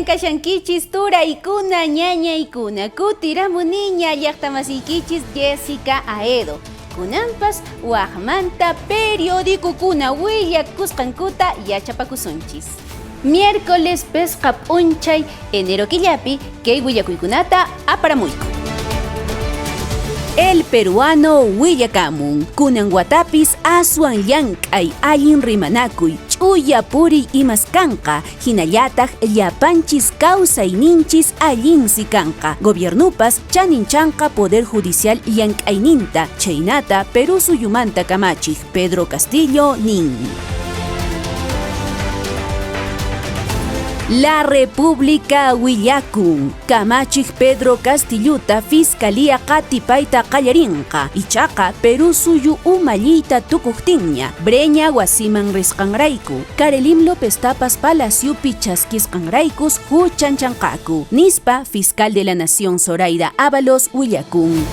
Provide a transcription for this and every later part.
Imaynallan kashankichis turaykuna, ñañaykuna, kutiramuniña llaqtamasiykichis Jessica Aedo. Kunanpas waqmanta periodicokuna willakusqankuta yachapakusunchis. Miércoles pesqa p'unchay enero killapi kay willakuykunata aparamuyku. El Peruano willakamun, kunan watapis aswan llank'ay allin rimanakuy, ch'uya puriy imas kanqa, hinallataq llapanchis kawsayninchis allinsi kanqa. Gobiernupas chaninchanqa Poder Judicial llank'ayninta, chhaynata Perú suyumanta kamachiq Pedro Castillo nin. La República willakun, kamachiq Pedro Castilluta Fiscalía qatipayta qallarinqa, ichaqa Perú suyu umalliyta tukuqtinña, Breña wasiman risqanrayku, Karelim Lópeztapas Palaciopi chaskisqanraykus huchanchanqaku, nispa Fiscal de la Nación Zoraida Ávalos willakun.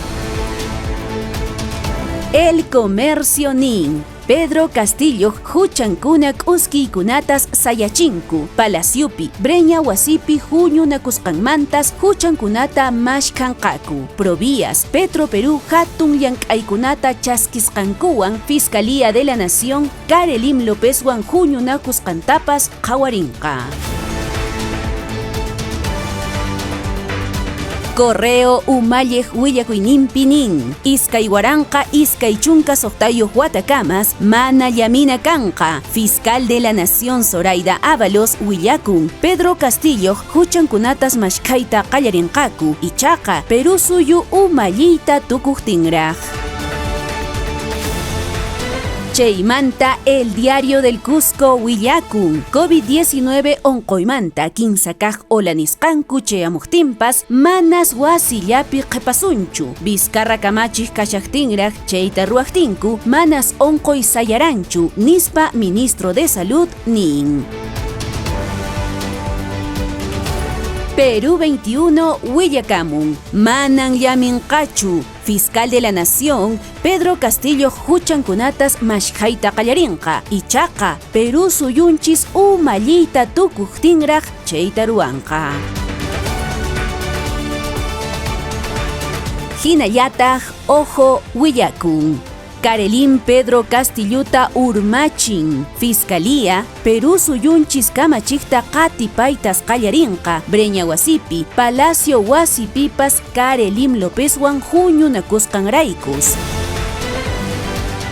El Comercio nin, Pedro Castilloq huchankuna k'uskiykunatas sayachinku, Palaciopi, Breña wasipi huñunakusqanmantas huchankunata mashkhanqaku. Provías, Petroperú hatun llank'aykunata chaskisqankuwan Fiscalía de la Nación Karelim Lópezwan huñunakusqantapas qhawarinqa. Correo umalliq willakuyninpi nin, 2026 watakamas mana llamina kanqa. Fiscal de la Nación Zoraida Ávalos willakun, Pedro Castilloq huchankunatas mashkhayta qallarinqaku, ichaqa Perú suyu umalliyta tukuqtinraq. Chaymanta El Diario del Cusco willakun, COVID-19 onqoymanta kinsa kaq ola nisqanku chayamuqtinpas manas wasillapi qhipasunchu. Vizcarra kamachiq kashaqtinraq chayta ruwaqtinku manas onqoy sayaranchu, nispa Ministro de Salud nin. Perú 21 willakamun, manan llaminqachu. Fiscal de la Nación, Pedro Castillo huchankunatas mashkhayta qallarinqa, ichaqa Perú suyunchis umalliyta tukuqtinraq chayta ruwanqa. Hinallataq Ojo willakun, Karelín Pedro Castilluta urmachin. Fiscalía, Perú suyunchis kamachiqta qatipaytas qallarinqa, Breña wasipi, Palacio wasipipas Karelim Lópezwan huñunakusqanraykus.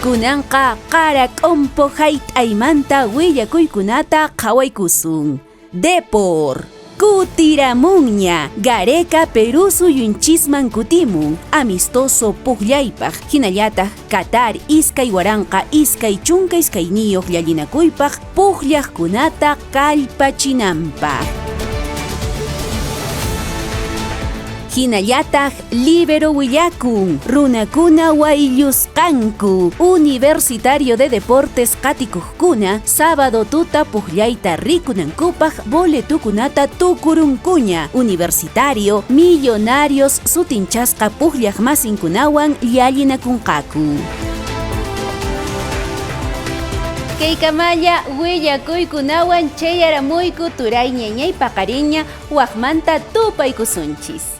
Kunanqa qara k'umpu hayt'aymanta willakuykunata qhawaykusun. Depor. Kutiramunña, Gareca Perú suyunchisman kutimun, amistoso puqllaypaq, hinallataq Qatar 2022 llallinakuypaq puqllaqkunata kallpachinanpaq. Hinallataq Libero willakun, runakuna wayllusqanku, Universitario de Deportes qatikuqkuna sábado tuta puqllayta rikunankupaq boletukunata tukurunkuña, Universitario, Millonarios sutinchasqa puqllaq masinkunawan llallinakunqaku. Kaykamalla willakuykunawan chayaramuyku turay ñañay paqarinña waqmanta tupaykusunchis.